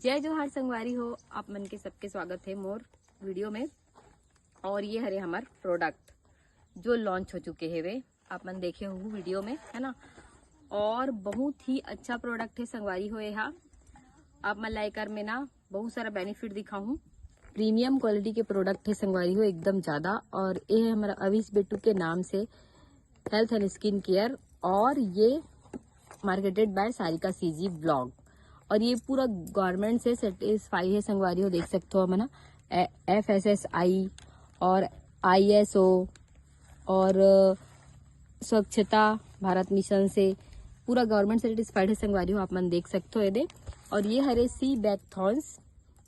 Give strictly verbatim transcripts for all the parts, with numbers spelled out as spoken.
जय जोहार संगवारी हो, आप मन के सबके स्वागत है मोर वीडियो में। और ये हरे हमार प्रोडक्ट जो लॉन्च हो चुके हेवे, आप मन देखे हो वीडियो में, है ना। और बहुत ही अच्छा प्रोडक्ट है संगवारी हो। यहाँ आप मन ला एकर में ना बहुत सारा बेनिफिट दिखाहूँ। प्रीमियम क्वालिटी के प्रोडक्ट है संगवारी हो, एकदम ज्यादा। और ये है हमारा अविश बेटू के नाम से हेल्थ एंड स्किन केयर, और ये मार्केटेड बाय सारिका सीजी ब्लॉग। और ये पूरा गवर्नमेंट से सेटिस्फाई है संगवारी हो, देख सकते हो आप मन, एफ एस एस आई और आई एस ओ और अ, स्वच्छता भारत मिशन से पूरा गवर्नमेंट सेटिस्फाइड है संगवारी हो, आप मन देख सकते हो ये दे। और ये हरे सी बैकथॉन्स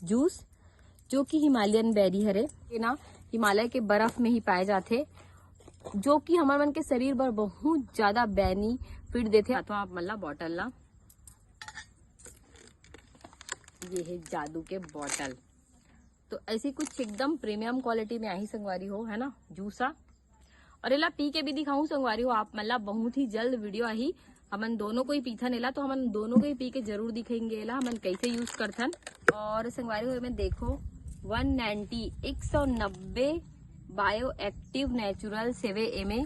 जूस, जो कि हिमालयन बेरी हरे, ये ना हिमालय के बर्फ में ही पाए जाते, जो कि हमर मन के शरीर बर बहुत ज्यादा बेनिफिट देते। तो आप मन ला बॉटल ला, ये है जादू के बॉटल। तो ऐसी कुछ एकदम प्रीमियम क्वालिटी में आही संगवारी हो, है ना, जूस हा। और एला पी के भी दिखाऊं संगवारी हो आप मन ला, बहुत ही जल्द वीडियो आही। हमन दोनों को ही पीथन एला, तो हमन दोनों को ही पी के जरूर दिखाएंगे एला हमन कैसे यूज करथन। और संगवारी हो, एमे देखो, वन नाइंटी, एक सौ नब्बे बायो एक्टिव नेचुरल सेवे एमे,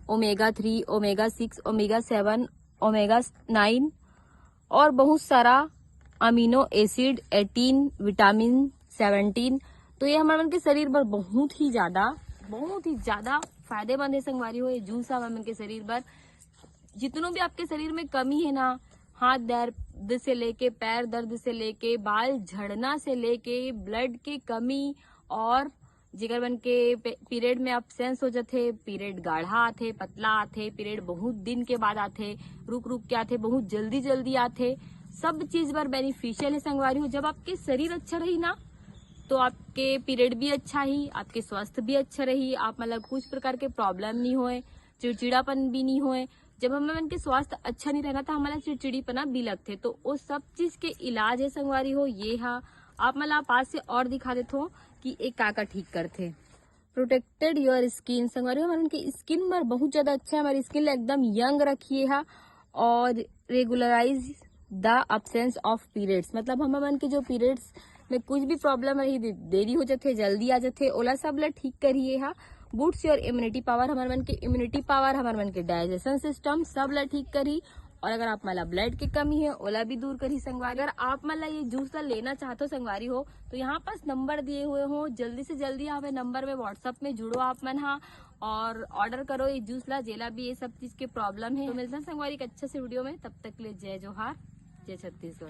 omega three, omega six, omega seven, omega nine और बहुत सारा amino acid, eighteen, vitamin seventeen. तो ये हमर मन के शरीर बर बहुत ही ज्यादा, बहुत ही ज्यादा फायदेमंद है संगवारी हो। ये जूस हमर मन के शरीर बर, जितनों भी आपके शरीर में कमी है ना, हाथ दर्द से लेके, पैर दर्द से लेके, बाल झड़ना से लेके, ब्लड के कमी, और जेकर मन के पीरियड में अब्सेंस हो जाथे, पीरियड गाढ़ा आथे, पतला आथे, पीरियड बहुत दिन के बाद आथे, रुक रुक के आथे, बहुत जल्दी जल्दी आथे, सब चीज बर बेनिफिशियल है संगवारी हो। जब आपके शरीर अच्छा रही ना, तो आपके पीरियड भी अच्छा ही, आपके स्वास्थ्य भी अच्छा रही, आप मतलब कुछ प्रकार के प्रॉब्लम नहीं होए, चिड़चिड़ापन भी नहीं होए। जब हमन मन के स्वास्थ्य अच्छा नहीं रहना, तो हमला चिड़चिड़ीपना भी लगथे। तो वो सब चीज के इलाज है संगवारी हो, ये हा। आप मन ला पास से और दिखा देथो कि ये का का ठीक करथे। प्रोटेक्टेड योर स्किन संगवारी हो, हमन के स्किन बर बहुत ज्यादा अच्छा है, हमारी स्किन ला एकदम यंग रखिए हा। और regularise the absence of periods, मतलब हमर मन के जो पीरियड्स में कुछ भी प्रॉब्लम रही, दे-, देरी हो जाथे, जल्दी आ जाथे, ओला सब ला ठीक करिए हा। बूट्स योर इम्यूनिटी पावर, हमर मन के इम्यूनिटी पावर, हमर मन के डाइजेशन सिस्टम सब ला ठीक करी। और अगर आप मन ला ब्लड के कमी है, ओला भी दूर करी संगवारी। अगर आप मन ला ये जूस ला लेना चाहते हो संगवारी हो, तो यहाँ पास नंबर दिए हुए हो, जल्दी से जल्दी हमें नंबर में व्हाट्सएप में जुड़ो आप मन हा और ऑर्डर करो ये जूस ला, जेला भी ये सब चीज के प्रॉब्लम है। तो मिलते हैं संगवारी एक अच्छे से वीडियो में, तब तक के लिए जय जोहार, जय छत्तीसगढ़।